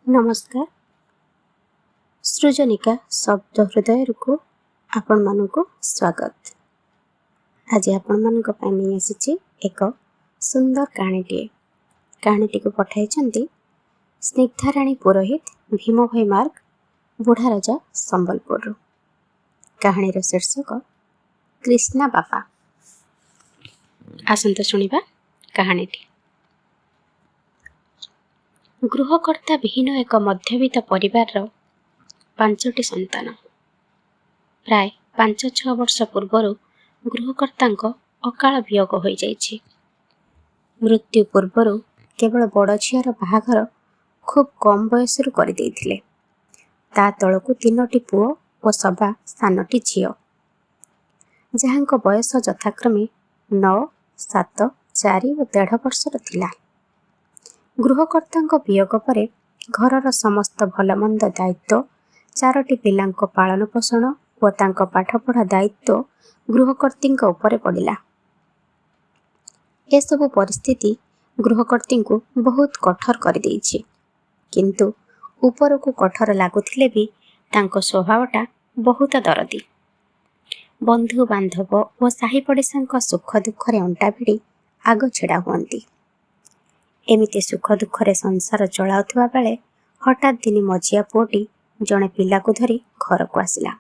ନମସ୍କାର। ସୃଜନିକା ଶବ୍ଦ ହୃଦୟକୁ ଆପଣମାନଙ୍କୁ ସ୍ୱାଗତ। ଆଜି ଆପଣମାନଙ୍କ ପାଇଁ ନେଇ ଆସିଛି ଏକ ସୁନ୍ଦର କାହାଣୀଟିଏ। କାହାଣୀଟିକୁ ପଠାଇଛନ୍ତି ସ୍ନିଗ୍ଧାରାଣୀ ପୁରୋହିତ, ଭୀମଭୋଇ ମାର୍ଗ, ବୁଢ଼ାରଜା, ସମ୍ବଲପୁରରୁ। କାହାଣୀର ଶୀର୍ଷକ କ୍ରିଷ୍ଣା ବାପା। ଆସନ୍ତୁ ଶୁଣିବା କାହାଣୀଟି। ଗୃହକର୍ତ୍ତା ବିହୀନ ଏକ ମଧ୍ୟବିତ୍ତ ପରିବାରର ପାଞ୍ଚଟି ସନ୍ତାନ। ପ୍ରାୟ 5-6 ବର୍ଷ ପୂର୍ବରୁ ଗୃହକର୍ତ୍ତାଙ୍କ ଅକାଳ ବିୟୋଗ ହୋଇଯାଇଛି। ମୃତ୍ୟୁ ପୂର୍ବରୁ କେବଳ ବଡ଼ ଝିଅର ବାହାଘର ଖୁବ୍ କମ୍ ବୟସରୁ କରିଦେଇଥିଲେ। ତା ତଳକୁ ତିନୋଟି ପୁଅ ଓ ସବା ସାନଟି ଝିଅ, ଯାହାଙ୍କ ବୟସ ଯଥାକ୍ରମେ 9, 7, 4 ଓ 1.5 ବର୍ଷର ଥିଲା। ଗୃହକର୍ତ୍ତାଙ୍କ ବିୟୋଗ ପରେ ଘରର ସମସ୍ତ ଭଲମନ୍ଦ ଦାୟିତ୍ୱ, ଚାରୋଟି ପିଲାଙ୍କ ପାଳନପୋଷଣ ଓ ତାଙ୍କ ପାଠପଢ଼ା ଦାୟିତ୍ୱ ଗୃହକର୍ତ୍ତୀଙ୍କ ଉପରେ ପଡ଼ିଲା। ଏସବୁ ପରିସ୍ଥିତି ଗୃହକର୍ତ୍ତୀଙ୍କୁ ବହୁତ କଠୋର କରିଦେଇଛି। କିନ୍ତୁ ଉପରକୁ କଠୋର ଲାଗୁଥିଲେ ବି ତାଙ୍କ ସ୍ୱଭାବଟା ବହୁତ ଦରଦୀ। ବନ୍ଧୁବାନ୍ଧବ ଓ ସାହି ପଡ଼ିଶାଙ୍କ ସୁଖ ଦୁଃଖରେ ଅଣ୍ଟା ଭିଡ଼ି ଆଗ ଛିଡ଼ା ହୁଅନ୍ତି। ଏମିତି ସୁଖ ଦୁଃଖରେ ସଂସାର ଚଳାଉଥିବା ବେଳେ ହଠାତ୍ ଦିନେ ମଝିଆ ପୁଅଟି ଜଣେ ପିଲାକୁ ଧରି ଘରକୁ ଆସିଲା।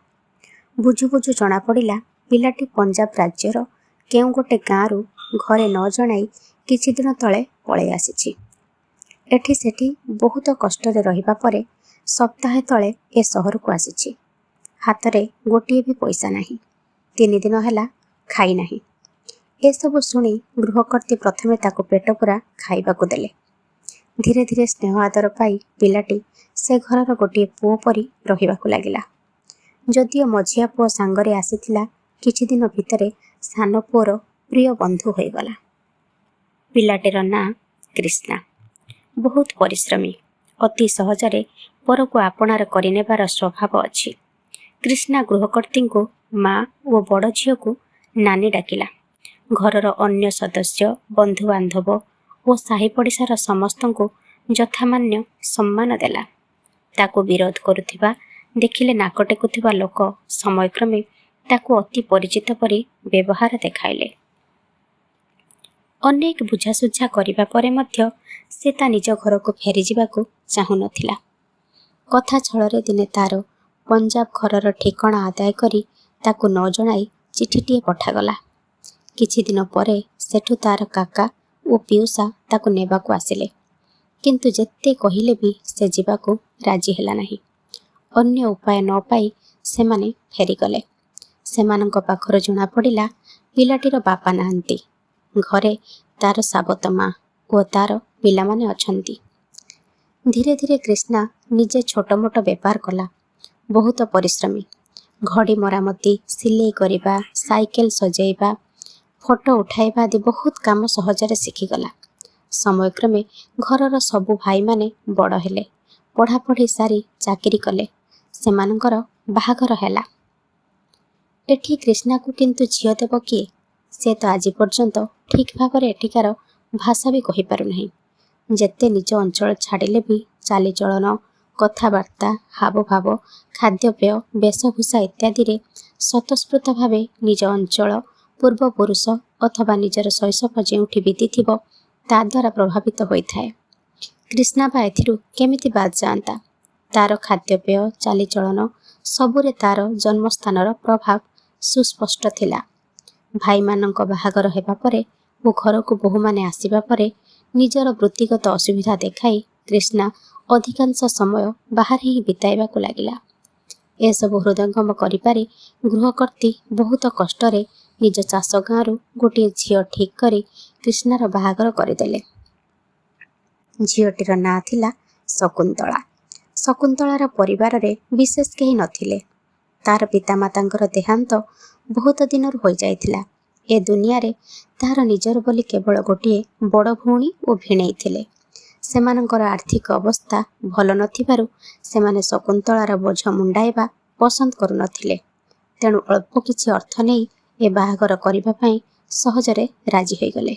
ବୁଝୁ ବୁଝୁ ଜଣାପଡ଼ିଲା, ପିଲାଟି ପଞ୍ଜାବ ରାଜ୍ୟର କେଉଁ ଗୋଟେ ଗାଁରୁ ଘରେ ନ ଜଣାଇ କିଛିଦିନ ତଳେ ପଳେଇ ଆସିଛି। ଏଠି ସେଠି ବହୁତ କଷ୍ଟରେ ରହିବା ପରେ ସପ୍ତାହେ ତଳେ ଏ ସହରକୁ ଆସିଛି। ହାତରେ ଗୋଟିଏ ବି ପଇସା ନାହିଁ। 3 ଦିନ ହେଲା ଖାଇନାହିଁ। ଏସବୁ ଶୁଣି ଗୃହକର୍ତ୍ତୀ ପ୍ରଥମେ ତାକୁ ପେଟପୂରା ଖାଇବାକୁ ଦେଲେ। ଧୀରେ ଧୀରେ ସ୍ନେହ ଆଦର ପାଇ ପିଲାଟି ସେ ଘରର ଗୋଟିଏ ପୁଅ ପରି ରହିବାକୁ ଲାଗିଲା। ଯଦିଓ ମଝିଆ ପୁଅ ସାଙ୍ଗରେ ଆସିଥିଲା, କିଛିଦିନ ଭିତରେ ସାନ ପୁଅର ପ୍ରିୟ ବନ୍ଧୁ ହୋଇଗଲା। ପିଲାଟିର ନାଁ କ୍ରିଷ୍ଣା। ବହୁତ ପରିଶ୍ରମୀ। ଅତି ସହଜରେ ପରକୁ ଆପଣାର କରିନେବାର ସ୍ୱଭାବ ଅଛି। କ୍ରିଷ୍ଣା ଗୃହକର୍ତ୍ତୀଙ୍କୁ ମା ଓ ବଡ଼ ଝିଅକୁ ନାନୀ ଡାକିଲା। ଘରର ଅନ୍ୟ ସଦସ୍ୟ, ବନ୍ଧୁବାନ୍ଧବ ଓ ସାହି ପଡ଼ିଶାର ସମସ୍ତଙ୍କୁ ଯଥାମାନ୍ୟ ସମ୍ମାନ ଦେଲା। ତାକୁ ବିରୋଧ କରୁଥିବା ଦେଖିଲେ ନାକ ଟେକୁଥିବା ଲୋକ ସମୟକ୍ରମେ ତାକୁ ଅତି ପରିଚିତ ପରି ବ୍ୟବହାର ଦେଖାଇଲେ। ଅନେକ ବୁଝାସୁଝା କରିବା ପରେ ମଧ୍ୟ ସେ ତା ନିଜ ଘରକୁ ଫେରିଯିବାକୁ ଚାହୁଁନଥିଲା। କଥା ଛଳରେ ଦିନେ ତାର ପଞ୍ଜାବ ଘରର ଠିକଣା ଆଦାୟ କରି ତାକୁ ନ ଜଣାଇ ଚିଠିଟିଏ ପଠାଗଲା। କିଛିଦିନ ପରେ ସେଠୁ ତାର କାକା ଓ ପିଉସା ତାକୁ ନେବାକୁ ଆସିଲେ। କିନ୍ତୁ ଯେତେ କହିଲେ ବି ସେ ଯିବାକୁ ରାଜି ହେଲା ନାହିଁ। ଅନ୍ୟ ଉପାୟ ନ ପାଇ ସେମାନେ ଫେରିଗଲେ। ସେମାନଙ୍କ ପାଖରୁ ଜଣାପଡ଼ିଲା, ପିଲାଟିର ବାପା ନାହାନ୍ତି। ଘରେ ତାର ସାବତ ମା ଓ ତାର ପିଲାମାନେ ଅଛନ୍ତି। ଧୀରେ ଧୀରେ କ୍ରିଷ୍ଣା ନିଜେ ଛୋଟମୋଟ ବେପାର କଲା। ବହୁତ ପରିଶ୍ରମୀ। ଘଡ଼ି ମରାମତି, ସିଲେଇ କରିବା, ସାଇକେଲ ସଜେଇବା, ଫଟୋ ଉଠାଇବା ଆଦି ବହୁତ କାମ ସହଜରେ ଶିଖିଗଲା। ସମୟକ୍ରମେ ଘରର ସବୁ ଭାଇମାନେ ବଡ଼ ହେଲେ। ପଢ଼ାପଢ଼ି ସାରି ଚାକିରି କଲେ। ସେମାନଙ୍କର ବାହାଘର ହେଲା। ଏଠି କ୍ରିଷ୍ଣାକୁ କିନ୍ତୁ ଝିଅ ଦେବ କିଏ? ସେ ତ ଆଜି ପର୍ଯ୍ୟନ୍ତ ଠିକ୍ ଭାବରେ ଏଠିକାର ଭାଷା ବି କହିପାରୁନାହିଁ। ଯେତେ ନିଜ ଅଞ୍ଚଳ ଛାଡ଼ିଲେ ବି ଚାଲିଚଳନ, କଥାବାର୍ତ୍ତା, ହାବଭାବ, ଖାଦ୍ୟପେୟ, ବେଶଭୂଷା ଇତ୍ୟାଦିରେ ସ୍ୱତଃସ୍ଫୂର୍ତ୍ତ ଭାବେ ନିଜ ଅଞ୍ଚଳ, ପୂର୍ବପୁରୁଷ ଅଥବା ନିଜର ଶୈଶବ ଯେଉଁଠି ବିତିଥିବ, ତା ଦ୍ୱାରା ପ୍ରଭାବିତ ହୋଇଥାଏ। କ୍ରିଷ୍ଣା ବା ଏଥିରୁ କେମିତି ବାଦ୍ ଯାଆନ୍ତା? ତାର ଖାଦ୍ୟପେୟ, ଚାଲିଚଳନ ସବୁରେ ତାର ଜନ୍ମସ୍ଥାନର ପ୍ରଭାବ ସୁସ୍ପଷ୍ଟ ଥିଲା। ଭାଇମାନଙ୍କ ବାହାଘର ହେବା ପରେ ଓ ଘରକୁ ବୋହୂମାନେ ଆସିବା ପରେ ନିଜର ବୃତ୍ତିଗତ ଅସୁବିଧା ଦେଖାଇ କ୍ରିଷ୍ଣା ଅଧିକାଂଶ ସମୟ ବାହାରେ ହିଁ ବିତାଇବାକୁ ଲାଗିଲା। ଏସବୁ ହୃଦୟଙ୍ଗମ କରିପାରି ଗୃହକର୍ତ୍ତୀ ବହୁତ କଷ୍ଟରେ ନିଜ ଚାଷ ଗାଁରୁ ଗୋଟିଏ ଝିଅ ଠିକ୍ କରି କ୍ରିଷ୍ଣାର ବାହାଘର କରିଦେଲେ। ଝିଅଟିର ନାଁ ଥିଲା ଶକୁନ୍ତଳା। ଶକୁନ୍ତଳାର ପରିବାରରେ ବିଶେଷ କେହି ନଥିଲେ। ତାର ପିତାମାତାଙ୍କର ଦେହାନ୍ତ ବହୁତ ଦିନରୁ ହୋଇଯାଇଥିଲା। ଏ ଦୁନିଆରେ ତାହାର ନିଜର ବୋଲି କେବଳ ଗୋଟିଏ ବଡ଼ ଭଉଣୀ ଓ ଭିଣେଇ ଥିଲେ। ସେମାନଙ୍କର ଆର୍ଥିକ ଅବସ୍ଥା ଭଲ ନଥିବାରୁ ସେମାନେ ଶକୁନ୍ତଳାର ବୋଝ ମୁଣ୍ଡାଇବା ପସନ୍ଦ କରୁନଥିଲେ। ତେଣୁ ଅଳ୍ପ କିଛି ଅର୍ଥ ନେଇ ଏ ବାହାଘର କରିବା ପାଇଁ ସହଜରେ ରାଜି ହୋଇଗଲେ।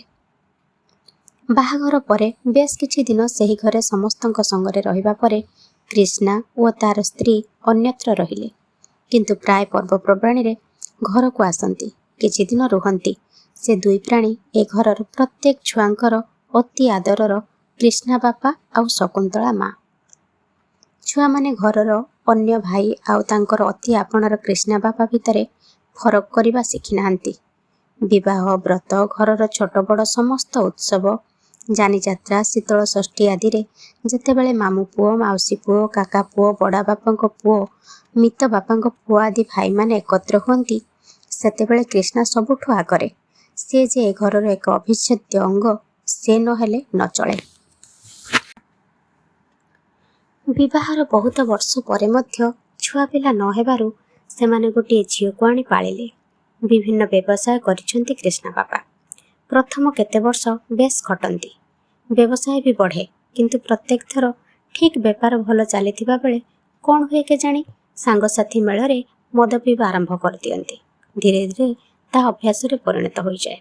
ବାହାଘର ପରେ ବେଶ୍ କିଛି ଦିନ ସେହି ଘରେ ସମସ୍ତଙ୍କ ସଙ୍ଗରେ ରହିବା ପରେ କ୍ରିଷ୍ଣା ଓ ତାର ସ୍ତ୍ରୀ ଅନ୍ୟତ୍ର ରହିଲେ। କିନ୍ତୁ ପ୍ରାୟ ପର୍ବପର୍ବାଣୀରେ ଘରକୁ ଆସନ୍ତି, କିଛି ଦିନ ରୁହନ୍ତି। ସେ ଦୁଇ ପ୍ରାଣୀ ଏ ଘରର ପ୍ରତ୍ୟେକ ଛୁଆଙ୍କର ଅତି ଆଦରର କ୍ରିଷ୍ଣା ବାପା ଆଉ ଶକୁନ୍ତଳା ମା। ଛୁଆମାନେ ଘରର ଅନ୍ୟ ଭାଇ ଆଉ ତାଙ୍କର ଅତି ଆପଣାର କ୍ରିଷ୍ଣା ବାପା ଭିତରେ ଫରକ କରିବା ଶିଖିନାହାନ୍ତି। ବିବାହ, ବ୍ରତ, ଘରର ଛୋଟ ବଡ଼ ସମସ୍ତ ଉତ୍ସବ, ଯାନିଯାତ୍ରା, ଶୀତଳଷଷ୍ଠୀ ଆଦିରେ ଯେତେବେଳେ ମାମୁଁ ପୁଅ, ମାଉସୀ ପୁଅ, କାକା ପୁଅ, ବଡ଼ବାପାଙ୍କ ପୁଅ, ମିତ ବାପାଙ୍କ ପୁଅ ଆଦି ଭାଇମାନେ ଏକତ୍ର ହୁଅନ୍ତି, ସେତେବେଳେ କ୍ରିଷ୍ଣା ସବୁଠୁ ଆଗରେ। ସେ ଯେ ଏ ଘରର ଏକ ଅବିଚ୍ଛେଦ୍ୟ ଅଙ୍ଗ, ସେ ନ ହେଲେ ନ ଚଳେ। ବିବାହର ବହୁତ ବର୍ଷ ପରେ ମଧ୍ୟ ଛୁଆପିଲା ନ ହେବାରୁ ସେମାନେ ଗୋଟିଏ ଝିଅକୁ ଆଣି ପାଳିଲେ। ବିଭିନ୍ନ ବ୍ୟବସାୟ କରିଛନ୍ତି କ୍ରିଷ୍ଣା ବାପା। ପ୍ରଥମ କେତେ ବର୍ଷ ବେଶ୍ ଖଟନ୍ତି। ବ୍ୟବସାୟ ବି ବଢ଼େ। କିନ୍ତୁ ପ୍ରତ୍ୟେକ ଥର ଠିକ୍ ବେପାର ଭଲ ଚାଲିଥିବା ବେଳେ କ'ଣ ହୁଏ କେଜାଣି, ସାଙ୍ଗସାଥୀ ମେଳରେ ମଦ ପିଇବା ଆରମ୍ଭ କରିଦିଅନ୍ତି। ଧୀରେ ଧୀରେ ତାହା ଅଭ୍ୟାସରେ ପରିଣତ ହୋଇଯାଏ।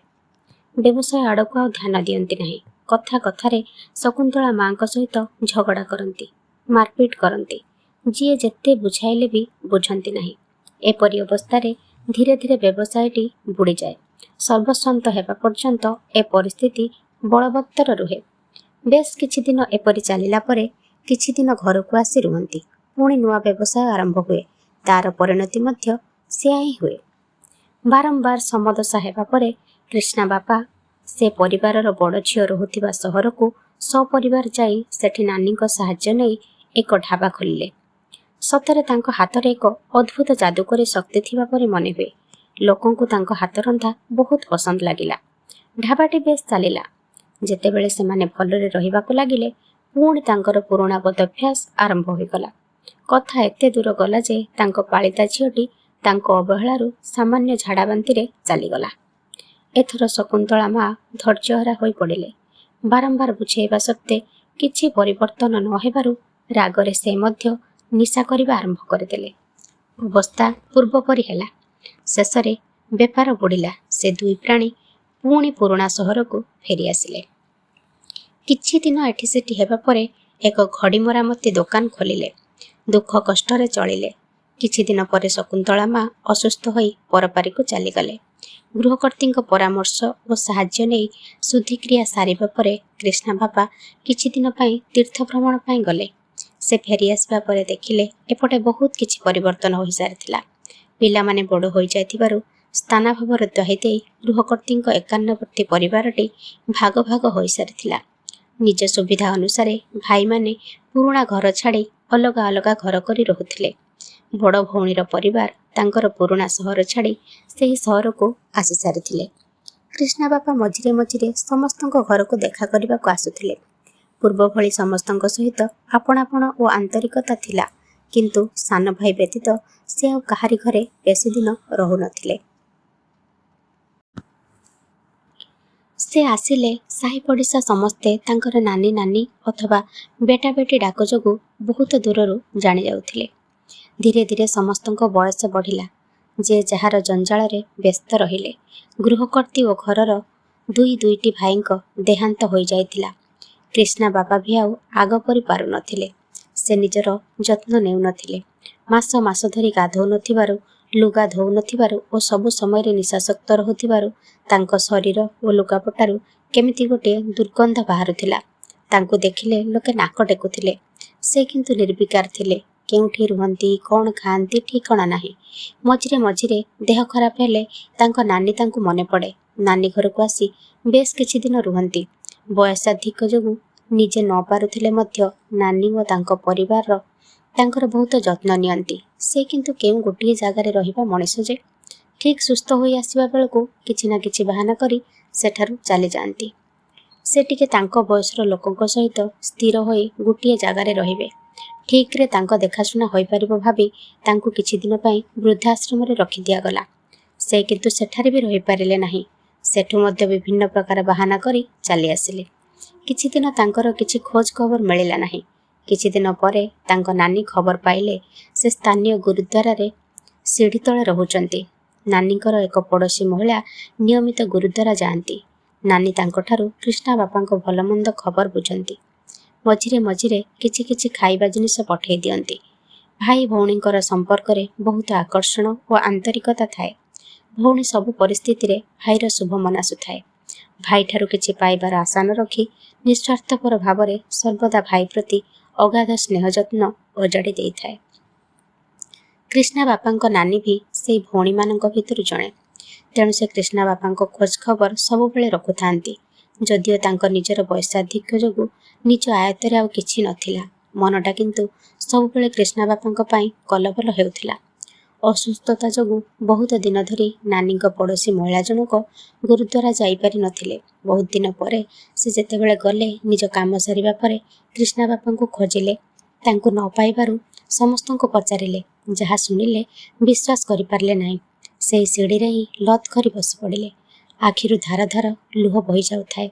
ବ୍ୟବସାୟ ଆଡ଼କୁ ଆଉ ଧ୍ୟାନ ଦିଅନ୍ତି ନାହିଁ। କଥା କଥାରେ ଶକୁନ୍ତଳା ମାଙ୍କ ସହିତ ଝଗଡ଼ା କରନ୍ତି, ମାରପିଟ୍ କରନ୍ତି। ଯିଏ ଯେତେ ବୁଝାଇଲେ ବି ବୁଝନ୍ତି ନାହିଁ। ଏପରି ଅବସ୍ଥାରେ ଧୀରେ ଧୀରେ ବ୍ୟବସାୟଟି ବୁଡ଼ିଯାଏ। ସର୍ବସ୍ୱାନ୍ତ ହେବା ପର୍ଯ୍ୟନ୍ତ ଏ ପରିସ୍ଥିତି ବଳବତ୍ତର ରୁହେ। ବେଶ୍ କିଛି ଦିନ ଏପରି ଚାଲିଲା ପରେ କିଛି ଦିନ ଘରକୁ ଆସି ରୁହନ୍ତି। ପୁଣି ନୂଆ ବ୍ୟବସାୟ ଆରମ୍ଭ ହୁଏ। ତାର ପରିଣତି ମଧ୍ୟ ସେୟା ହିଁ ହୁଏ। ବାରମ୍ବାର ସମଦଶା ହେବା ପରେ କ୍ରିଷ୍ଣା ବାପା ସେ ପରିବାରର ବଡ଼ ଝିଅ ରହୁଥିବା ସହରକୁ ସପରିବାର ଯାଇ ସେଠି ନାନୀଙ୍କ ସାହାଯ୍ୟ ନେଇ ଏକ ଢାବା ଖୋଲିଲେ। ସତରେ ତାଙ୍କ ହାତରେ ଏକ ଅଦ୍ଭୁତ ଯାଦୁକରୀ ଶକ୍ତି ଥିବା ପରି ମନେହୁଏ। ଲୋକଙ୍କୁ ତାଙ୍କ ହାତରନ୍ଧା ବହୁତ ପସନ୍ଦ ଲାଗିଲା। ଢାବାଟି ବେଶ୍ ଚାଲିଲା। ଯେତେବେଳେ ସେମାନେ ଭଲରେ ରହିବାକୁ ଲାଗିଲେ, ପୁଣି ତାଙ୍କର ପୁରୁଣା ବଦଭ୍ୟାସ ଆରମ୍ଭ ହୋଇଗଲା। କଥା ଏତେ ଦୂର ଗଲା ଯେ ତାଙ୍କ ପାଳିତା ଝିଅଟି ତାଙ୍କ ଅବହେଳାରୁ ସାମାନ୍ୟ ଝାଡ଼ାବାନ୍ତିରେ ଚାଲିଗଲା। ଏଥର ଶକୁନ୍ତଳା ମା ଧୈର୍ଯ୍ୟହରା ହୋଇ ପଡ଼ିଲେ। ବାରମ୍ବାର ବୁଝାଇବା ସତ୍ତ୍ୱେ କିଛି ପରିବର୍ତ୍ତନ ନ ହେବାରୁ ରାଗରେ ସେ ମଧ୍ୟ ନିଶା କରିବା ଆରମ୍ଭ କରିଦେଲେ। ଅବସ୍ଥା ପୂର୍ବପରି ହେଲା। ଶେଷରେ ବେପାର ବୁଡ଼ିଲା। ସେ ଦୁଇ ପ୍ରାଣୀ ପୁଣି ପୁରୁଣା ସହରକୁ ଫେରିଆସିଲେ। କିଛି ଦିନ ଏଠି ସେଠି ହେବା ପରେ ଏକ ଘଡ଼ି ମରାମତି ଦୋକାନ ଖୋଲିଲେ। ଦୁଃଖ କଷ୍ଟରେ ଚଳିଲେ। କିଛି ଦିନ ପରେ ଶକୁନ୍ତଳା ମା ଅସୁସ୍ଥ ହୋଇ ପରପାରିକୁ ଚାଲିଗଲେ। ଗୃହକର୍ତ୍ତୀଙ୍କ ପରାମର୍ଶ ଓ ସାହାଯ୍ୟ ନେଇ ଶୁଦ୍ଧିକ୍ରିୟା ସାରିବା ପରେ କ୍ରିଷ୍ଣା ବାପା କିଛି ଦିନ ପାଇଁ ତୀର୍ଥ ଭ୍ରମଣ ପାଇଁ ଗଲେ। ସେ ଫେରିଆସିବା ପରେ ଦେଖିଲେ ଏପଟେ ବହୁତ କିଛି ପରିବର୍ତ୍ତନ ହୋଇସାରିଥିଲା। ପିଲାମାନେ ବଡ଼ ହୋଇଯାଇଥିବାରୁ ସ୍ଥାନାଭାବର ଦ୍ୱାହି ଦେଇ ଗୃହକର୍ତ୍ତୀଙ୍କ ଏକାନ୍ନବର୍ତ୍ତୀ ପରିବାରଟି ଭାଗ ଭାଗ ହୋଇସାରିଥିଲା। ନିଜ ସୁବିଧା ଅନୁସାରେ ଭାଇମାନେ ପୁରୁଣା ଘର ଛାଡ଼ି ଅଲଗା ଅଲଗା ଘର କରି ରହୁଥିଲେ। ବଡ଼ ଭଉଣୀର ପରିବାର ତାଙ୍କର ପୁରୁଣା ସହର ଛାଡ଼ି ସେହି ସହରକୁ ଆସିସାରିଥିଲେ। କ୍ରିଷ୍ଣା ବାପା ମଝିରେ ମଝିରେ ସମସ୍ତଙ୍କ ଘରକୁ ଦେଖା କରିବାକୁ ଆସୁଥିଲେ। ପୂର୍ବ ଭଳି ସମସ୍ତଙ୍କ ସହିତ ଆପଣାପଣ ଓ ଆନ୍ତରିକତା ଥିଲା, କିନ୍ତୁ ସାନ ଭାଇ ବ୍ୟତୀତ ସେ ଆଉ କାହାରି ଘରେ ବେଶୀ ଦିନ ରହୁନଥିଲେ। ସେ ଆସିଲେ ସାହି ପଡ଼ିଶା ସମସ୍ତେ ତାଙ୍କର ନାନୀ ନାନୀ ଅଥବା ବେଟା ବେଟି ଡାକ ଯୋଗୁଁ ବହୁତ ଦୂରରୁ ଜାଣିଯାଉଥିଲେ। ଧୀରେ ଧୀରେ ସମସ୍ତଙ୍କ ବୟସ ବଢ଼ିଲା। ଯେ ଯାହାର ଜଞ୍ଜାଳରେ ବ୍ୟସ୍ତ ରହିଲେ। ଗୃହକର୍ତ୍ତୀ ଓ ଘରର ଦୁଇ ଦୁଇଟି ଭାଇଙ୍କ ଦେହାନ୍ତ ହୋଇଯାଇଥିଲା। କ୍ରିଷ୍ଣା ବାପା ବି ଆଉ ଆଗ ପରି ପାରୁନଥିଲେ। ସେ ନିଜର ଯତ୍ନ ନେଉନଥିଲେ। ମାସ ମାସ ଧରି ଗାଧୋଉନଥିବାରୁ, ଲୁଗା ଧୋଉନଥିବାରୁ ଓ ସବୁ ସମୟରେ ନିଶାସକ୍ତ ରହୁଥିବାରୁ ତାଙ୍କ ଶରୀର ଓ ଲୁଗାପଟାରୁ କେମିତି ଗୋଟିଏ ଦୁର୍ଗନ୍ଧ ବାହାରୁଥିଲା। ତାଙ୍କୁ ଦେଖିଲେ ଲୋକେ ନାକ ଟେକୁଥିଲେ। ସେ କିନ୍ତୁ ନିର୍ବିକାର ଥିଲେ। କେଉଁଠି ରୁହନ୍ତି, କ'ଣ ଖାଆନ୍ତି ଠିକଣା ନାହିଁ। ମଝିରେ ମଝିରେ ଦେହ ଖରାପ ହେଲେ ତାଙ୍କ ନାନୀ ତାଙ୍କୁ ମନେପଡ଼େ। ନାନୀ ଘରକୁ ଆସି ବେଶ୍ କିଛି ଦିନ ରୁହନ୍ତି। ବୟସାଧିକ୍ୟ ଯୋଗୁଁ ନିଜେ ନ ପାରୁଥିଲେ ମଧ୍ୟ ନାନୀ ଓ ତାଙ୍କ ପରିବାର ତାଙ୍କର ବହୁତ ଯତ୍ନ ନିଅନ୍ତି। ସେ କିନ୍ତୁ କେଉଁ ଗୋଟିଏ ଜାଗାରେ ରହିବା ମଣିଷ ଯେ! ଠିକ୍ ସୁସ୍ଥ ହୋଇ ଆସିବା ବେଳକୁ କିଛି ନା କିଛି ବାହାନା କରି ସେଠାରୁ ଚାଲିଯାଆନ୍ତି। ସେ ଟିକେ ତାଙ୍କ ବୟସର ଲୋକଙ୍କ ସହିତ ସ୍ଥିର ହୋଇ ଗୋଟିଏ ଜାଗାରେ ରହିବେ, ଠିକ୍ରେ ତାଙ୍କ ଦେଖାଶୁଣା ହୋଇପାରିବ ଭାବି ତାଙ୍କୁ କିଛିଦିନ ପାଇଁ ବୃଦ୍ଧାଶ୍ରମରେ ରଖିଦିଆଗଲା। ସେ କିନ୍ତୁ ସେଠାରେ ବି ରହିପାରିଲେ ନାହିଁ। ସେଠୁ ମଧ୍ୟ ବିଭିନ୍ନ ପ୍ରକାର ବାହାନା କରି ଚାଲିଆସିଲେ। କିଛିଦିନ ତାଙ୍କର କିଛି ଖୋଜ ଖବର ମିଳିଲା ନାହିଁ। କିଛିଦିନ ପରେ ତାଙ୍କ ନାନୀ ଖବର ପାଇଲେ ସେ ସ୍ଥାନୀୟ ଗୁରୁଦ୍ୱାରାରେ ସିଡ଼ି ତଳେ ରହୁଛନ୍ତି। ନାନୀଙ୍କର ଏକ ପଡ଼ୋଶୀ ମହିଳା ନିୟମିତ ଗୁରୁଦ୍ୱାରା ଯାଆନ୍ତି। ନାନୀ ତାଙ୍କଠାରୁ କ୍ରିଷ୍ଣା ବାପାଙ୍କ ଭଲମନ୍ଦ ଖବର ବୁଝନ୍ତି। ମଝିରେ ମଝିରେ କିଛି କିଛି ଖାଇବା ଜିନିଷ ପଠେଇ ଦିଅନ୍ତି। ଭାଇ ଭଉଣୀଙ୍କର ସମ୍ପର୍କରେ ବହୁତ ଆକର୍ଷଣ ଓ ଆନ୍ତରିକତା ଥାଏ। ଭଉଣୀ ସବୁ ପରିସ୍ଥିତିରେ ଭାଇର ଶୁଭ ମନାସୁଥାଏ। ଭାଇଠାରୁ କିଛି ପାଇବାର ଆଶା ନ ରଖି ନିଃସ୍ୱାର୍ଥପର ଭାବରେ ସର୍ବଦା ଭାଇ ପ୍ରତି ଅଗାଧ ସ୍ନେହ ଯତ୍ନ ଅଜାଡ଼ି ଦେଇଥାଏ। କ୍ରିଷ୍ଣା ବାପାଙ୍କ ନାନୀ ବି ସେଇ ଭଉଣୀମାନଙ୍କ ଭିତରୁ ଜଣେ। ତେଣୁ ସେ କ୍ରିଷ୍ଣା ବାପାଙ୍କ ଖୋଜ ଖବର ସବୁବେଳେ ରଖୁଥାନ୍ତି। ଯଦିଓ ତାଙ୍କ ନିଜର ବୟସାଧିକ୍ୟ ଯୋଗୁଁ ନିଜ ଆୟତ୍ତରେ ଆଉ କିଛି ନଥିଲା, ମନଟା କିନ୍ତୁ ସବୁବେଳେ କ୍ରିଷ୍ଣା ବାପାଙ୍କ ପାଇଁ କଲବଲ ହେଉଥିଲା। ଅସୁସ୍ଥତା ଯୋଗୁଁ ବହୁତ ଦିନ ଧରି ନାନୀଙ୍କ ପଡ଼ୋଶୀ ମହିଳା ଜଣକ ଗୁରୁଦ୍ୱାରା ଯାଇପାରି ନଥିଲେ। ବହୁତ ଦିନ ପରେ ସେ ଯେତେବେଳେ ଗଲେ, ନିଜ କାମ ସାରିବା ପରେ କ୍ରିଷ୍ଣା ବାପାଙ୍କୁ ଖୋଜିଲେ। ତାଙ୍କୁ ନ ପାଇବାରୁ ସମସ୍ତଙ୍କୁ ପଚାରିଲେ। ଯାହା ଶୁଣିଲେ ବିଶ୍ୱାସ କରିପାରିଲେ ନାହିଁ। ସେଇ ସିଡ଼ିରେ ହିଁ ଲତ୍ କରି ବସି ପଡ଼ିଲେ। ଆଖିରୁ ଧାର ଧାର ଲୁହ ବହିଯାଉଥାଏ।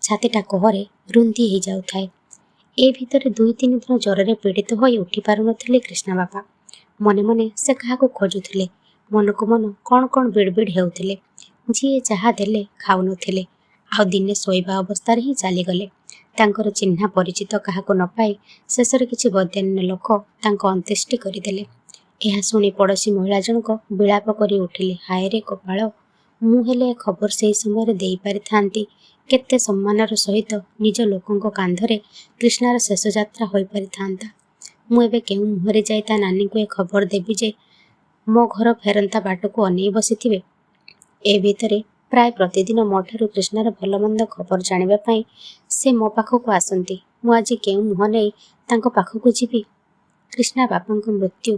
ଛାତିଟା କୋହରେ ରୁନ୍ଧି ହେଇଯାଉଥାଏ। ଏ ଭିତରେ 2-3 ଦିନ ଜ୍ୱରରେ ପୀଡ଼ିତ ହୋଇ ଉଠି ପାରୁନଥିଲେ କ୍ରିଷ୍ଣା ବାପା। ମନେ ମନେ ସେ କାହାକୁ ଖୋଜୁଥିଲେ। ମନକୁ ମନ କ'ଣ କ'ଣ ବିଡ଼ବିଡ଼ ହେଉଥିଲେ। ଯିଏ ଯାହା ଦେଲେ ଖାଉନଥିଲେ। ଆଉ ଦିନେ ଶୋଇବା ଅବସ୍ଥାରେ ହିଁ ଚାଲିଗଲେ। ତାଙ୍କର ଚିହ୍ନା ପରିଚିତ କାହାକୁ ନ ପାଇ ଶେଷରେ କିଛି ବଦାନ୍ୟ ଲୋକ ତାଙ୍କ ଅନ୍ତ୍ୟେଷ୍ଟି କରିଦେଲେ। ଏହା ଶୁଣି ପଡ଼ୋଶୀ ମହିଳା ଜଣକ ବିଳାପ କରି ଉଠିଲେ, ହାୟରେ କପାଳ, ମୁଁ ହେଲେ ଏ ଖବର ସେହି ସମୟରେ ଦେଇପାରିଥାନ୍ତି। କେତେ ସମ୍ମାନର ସହିତ ନିଜ ଲୋକଙ୍କ କାନ୍ଧରେ କ୍ରିଷ୍ଣାର ଶେଷ ଯାତ୍ରା ହୋଇପାରିଥାନ୍ତା। ମୁଁ ଏବେ କେଉଁ ମୁହଁରେ ଯାଇ ତା ନାନୀଙ୍କୁ ଏ ଖବର ଦେବି ଯେ ମୋ ଘର ଫେରନ୍ତା ବାଟକୁ ଅନେଇ ବସିଥିବେ। ଏ ଭିତରେ ପ୍ରାୟ ପ୍ରତିଦିନ ମୋ ଠାରୁ କ୍ରିଷ୍ଣାର ଭଲମନ୍ଦ ଖବର ଜାଣିବା ପାଇଁ ସେ ମୋ ପାଖକୁ ଆସନ୍ତି। ମୁଁ ଆଜି କେଉଁ ମୁହଁ ନେଇ ତାଙ୍କ ପାଖକୁ ଯିବି? କ୍ରିଷ୍ଣା ବାପାଙ୍କ ମୃତ୍ୟୁ,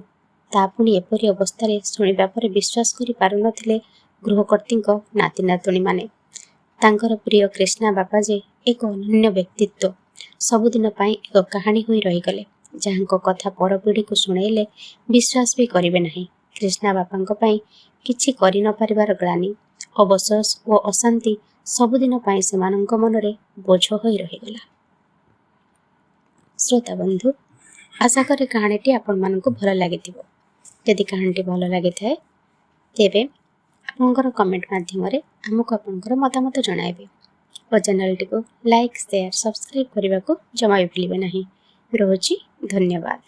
ତା ପୁଣି ଏପରି ଅବସ୍ଥାରେ ଶୁଣିବା ପରେ ବିଶ୍ୱାସ କରି ପାରୁନଥିଲେ ଗୃହକର୍ତ୍ତୀଙ୍କ ନାତି ନାତୁଣୀମାନେ। ତାଙ୍କର ପ୍ରିୟ କ୍ରିଷ୍ଣା ବାପା ଯେ ଏକ ଅନନ୍ୟ ବ୍ୟକ୍ତିତ୍ୱ, ସବୁଦିନ ପାଇଁ ଏକ କାହାଣୀ ହୋଇ ରହିଗଲେ, ଯାହାଙ୍କ କଥା ପରପିଢ଼ିକୁ ଶୁଣେଇଲେ ବିଶ୍ୱାସ ବି କରିବେ ନାହିଁ। କ୍ରିଷ୍ଣା ବାପାଙ୍କ ପାଇଁ କିଛି କରି ନପାରିବାର ଗ୍ଳାନି, ଅବଶୋଷ ଓ ଅଶାନ୍ତି ସବୁଦିନ ପାଇଁ ସେମାନଙ୍କ ମନରେ ବୋଝ ହୋଇ ରହିଗଲା। ଶ୍ରୋତା ବନ୍ଧୁ, ଆଶା କରେ କାହାଣୀଟି ଆପଣମାନଙ୍କୁ ଭଲ ଲାଗିଥିବ। ଯଦି କାହାଣୀଟି ଭଲ ଲାଗିଥାଏ, ତେବେ ଆପଣଙ୍କର କମେଣ୍ଟ ମାଧ୍ୟମରେ ଆମକୁ ଆପଣଙ୍କର ମତାମତ ଜଣାଇବେ ଓ ଚ୍ୟାନେଲଟିକୁ ଲାଇକ୍, ସେୟାର, ସବସ୍କ୍ରାଇବ୍ କରିବାକୁ ଜମା ବି ଭୁଲିବେ ନାହିଁ। ରହୁଛି, ଧନ୍ୟବାଦ।